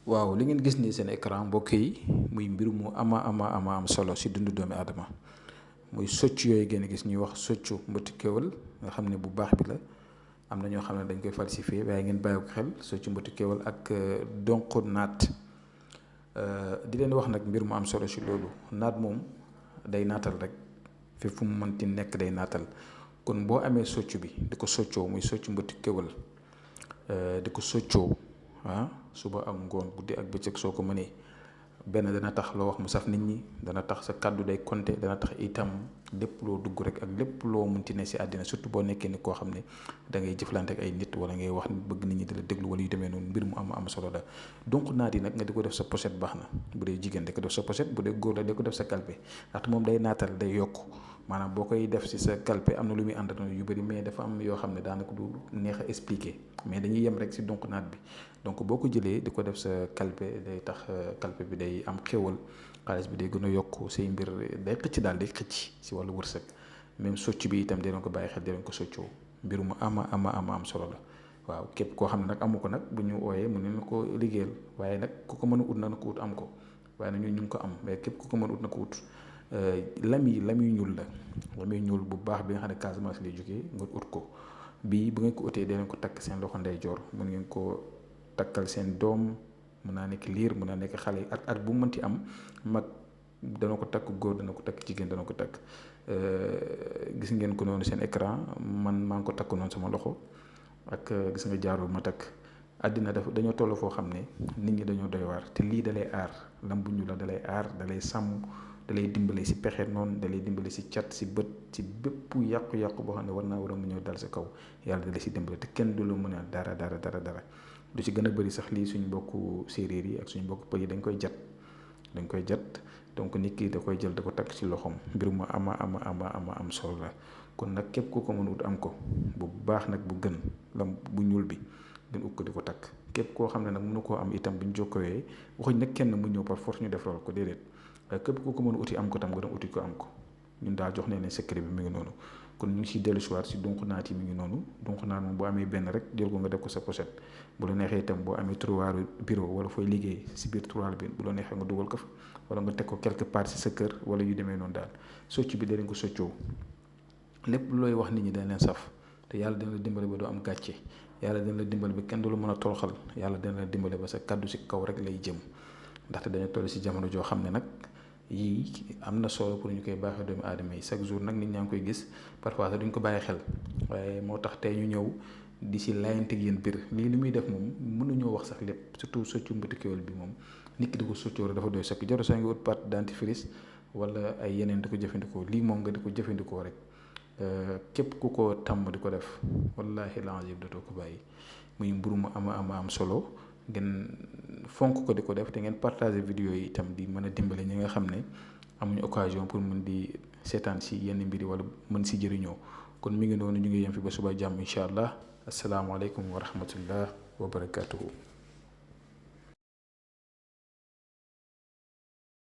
waaw li ngeen gis ni seen écran mbokk yi muy mbir mu ama am solo si dundu doomi aadama muy socc yooyu ngeen gis ñuy wax soccu mbëtt kéwal nga xam ne bu baax bi la am na ñoo xam ne dañ koy falsifié waaye ngeen bàyyi ko xel soccu mbëtt kéwal ak donq naat di leen wax nag mbir mu am solo si loolu naat moom day naatal rek fi fu mu mënti nekk day naatal kon boo amee socc bi di ko soccoo muy soccu mbëtt kéwal di ko soccoo suba ak ngoon guddi ak bëccëg soo ko mënee benn dana tax loo wax mu saf nit ñi dana tax sa kàddu day konte dana tax itam lépp loo dugg rek ak lépp loo munti ne si àddina surtout boo nekkee ni koo xam ne da ngay jëflante ak ay nit wala ngay wax bëgg nit ñi di la déglu wala yu demee noonu mbir mu am solo la donc naat yi nag nga di ko def sa pochette baax na bu dee jigéen di ko def sa pochette bu dee góor la di ko def sa kalpe ndaxte moom day naatal day yokk maanaam boo koy def si sa kalpe am na lu muy ànd yu bëri mais dafa am yoo xam ne daanaka du neex a expliquer mais dañuy yem rek si donc naat bi donc boo ko jëlee di ko def sa kalpe day tax kalpe bi day am xéwal xaalis bi day gën a yokk say mbir day xëcc daal day xëcc si wàllu wërsëg même socc bi itam dinañ ko bàyyi xel dinañ ko soccoo mbir mu am solo la waaw képp koo xam ne nag amu ko nag bu ñu ooyee mu ne ko liggéeyal waaye nag ku ko mën a ut na ko ut am ko waaye nag ñun ñu ngi ko am mais képp ku ko mën a ut na ko ut lam yi ñuul la lam yi ñuul bu baax bi nga xam ne Casamance lay jógee nga ut ko bii bu ngeen ko utee dinañ ko takk seen loxo ndeyjoor mën ngeen ko takkal seen doom mën naa nekk liir mën naa nekk xale at bu mënti am mag dana ko takk góor dana ko takk jigéen dana ko takk gis ngeen ko noonu seen écran man maa ngi ko takk noonu sama loxo ak gis nga jaarul ma takk àddina dafa dañoo toll foo xam ne nit ñi dañoo doy waar te lii dalay aar lam bu ñu la dalay aar dalay sàmm dalay dimbale si pexe noonu dalay dimbale si cat si bët si bépp yàqu-yàqu boo xam ne war a mu ñëw dal sa kaw yàlla dalay si dimbale te kenn du la mën a dara lu ci gën a bëri sax lii suñ mbokku séeréer yi ak suñ mbokku pël yi dañ koy jat donc nit ki da koy jël da ko takk ci loxoom mbir mu am solo la kon nag képp ku ko mën ut am ko bu baax nag bu gën lam bu ñuul bi gën ut ko di ko takk képp koo xam ne nag mënu koo am itam bu ñu jokkooyee waxuñ nag kenn mu ñëw par force ñu def loolu ko déedéet waaye képp ku ko mën uti am ko tam nga dem uti ko am ko ñun daal jox ne secret bi mi ngi noonu kon ñu ngi siy dellu si waat si donc naat yi mi ngi noonu donc naat moom boo amee benn rek jël ko nga def ko sa pochette bu la neexee itam boo amee tiroir bureau wala fooy liggéey si biir tiroir bi bu la neexee nga dugal ko fa wala nga teg ko quelque part si sa kër wala yu demee noonu daal socc bi danañ ko soccoo lépp looy wax nit ñi dañ leen saf te yàlla dina la dimbale ba doo am gàcce yàlla dina la dimbale ba kenn du la mën a toroxal yàlla dina la dimbale ba sa kaddu si kaw rek lay jëm ndaxte dañu toll si jamono joo xam ne nag yii am na solo pour ñu koy baaxee doomu aadama yi chaque jour nag nit ñaa ngi koy gis parfois sax duñ ko bàyyi xel waaye moo tax tey ñu ñëw di si layante ak yéen biir lii li muy def moom mënuñoo wax sax lépp surtout soccu mbëtt kéwél bi moom nit ki di ko soccoo rek dafa doy sëkk jarul sax nga ut pâte dentifrice wala ay yeneen di ko jëfandikoo lii moom nga di ko jëfandikoo rek képp ku ko tàmm di ko def wallaahi laazim dootoo ko bàyyi muy mburu mu am solo ngeen fonk ko di ko def te ngeen partager vidéo yi itam di mën a dimbale ñi nga xam ne amuñu occasion pour mën di seetaan si yenn mbiri wala mën si jëriñoo kon mi ngi noonu ñu ngi yem fi ba suba jàmm incha allah asalaamaaleykum wa rahmatullah wa barakatuhu